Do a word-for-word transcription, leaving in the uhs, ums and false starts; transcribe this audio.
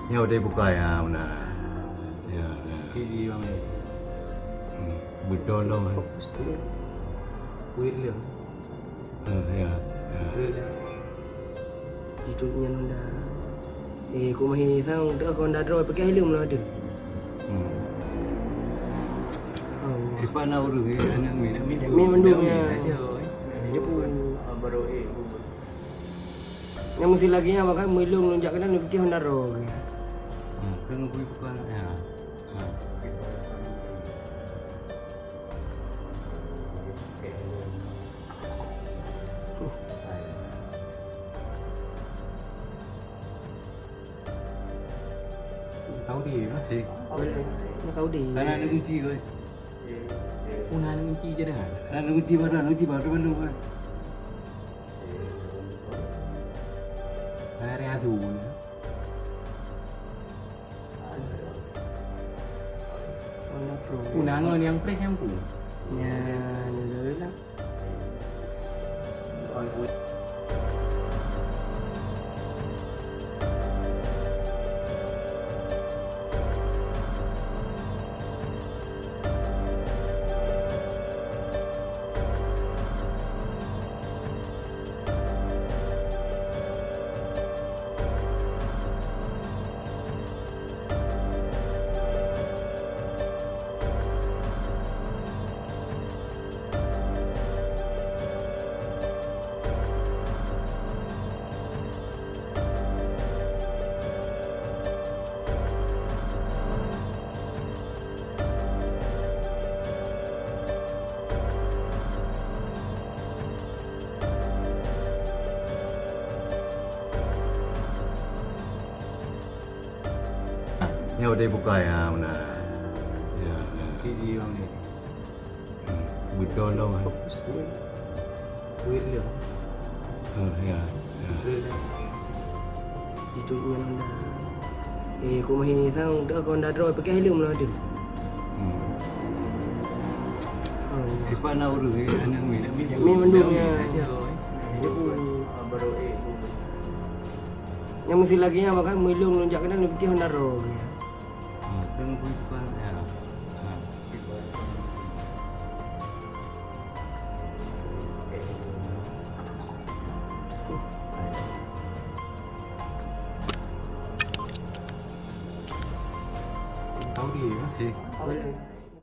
Nyoe deh bukai, ha, beuna. Ya, ya. Kiri bang ni. Hmm, beutôi lom, ha. Fokus dulu. Kuit dia. Ha, ya, ya. Betul dia. Itu nyan Honda. Eh, ku mahi sang tu Honda droe pakai helm lah tu. Hmm. Oh. Eh, pa na ureueng, eh, aneuk mi, aneuk mi. Mi mandum nya. Jadi pun. Baru, eh, Nyang meusi lagèe nyan, bahkan meulôn lôn jak keunan, lôn piké Honda droe. Hmm, keu ngeubri bukan, ya. Ha. Kau di, ha? Di. Boleh. Ni kau di. Kan ada kunci, oi. Pun ada kunci je dah. Ada kunci baru, ada kunci baru, baru, baru. Hari Azu ni. Warna pro. Unangan yang pleh yang pun. Ya, dulu lah. Nyoe deh bukai, ha, beuna. Ya, ya. Kiri bang ni. Hmm, beutôi lom, ha. Fokus dulu. Kuit dia. Ha, ya, ya. Itu nyan Honda. Eh, ku mahi sang tu Honda droe pakai helm lah tu. Hmm. Oh. Eh, pa na ureueng, eh, aneuk mi, aneuk mi. Mi mandum nya. Jadi pun. Baru, eh, Nyang meusi lagèe nyan, bahkan meulôn lôn jak keunan, lôn piké Honda droe. Ha, keu ngeubri bukan, ya. Ha. Kau di, ha? Di. Boleh.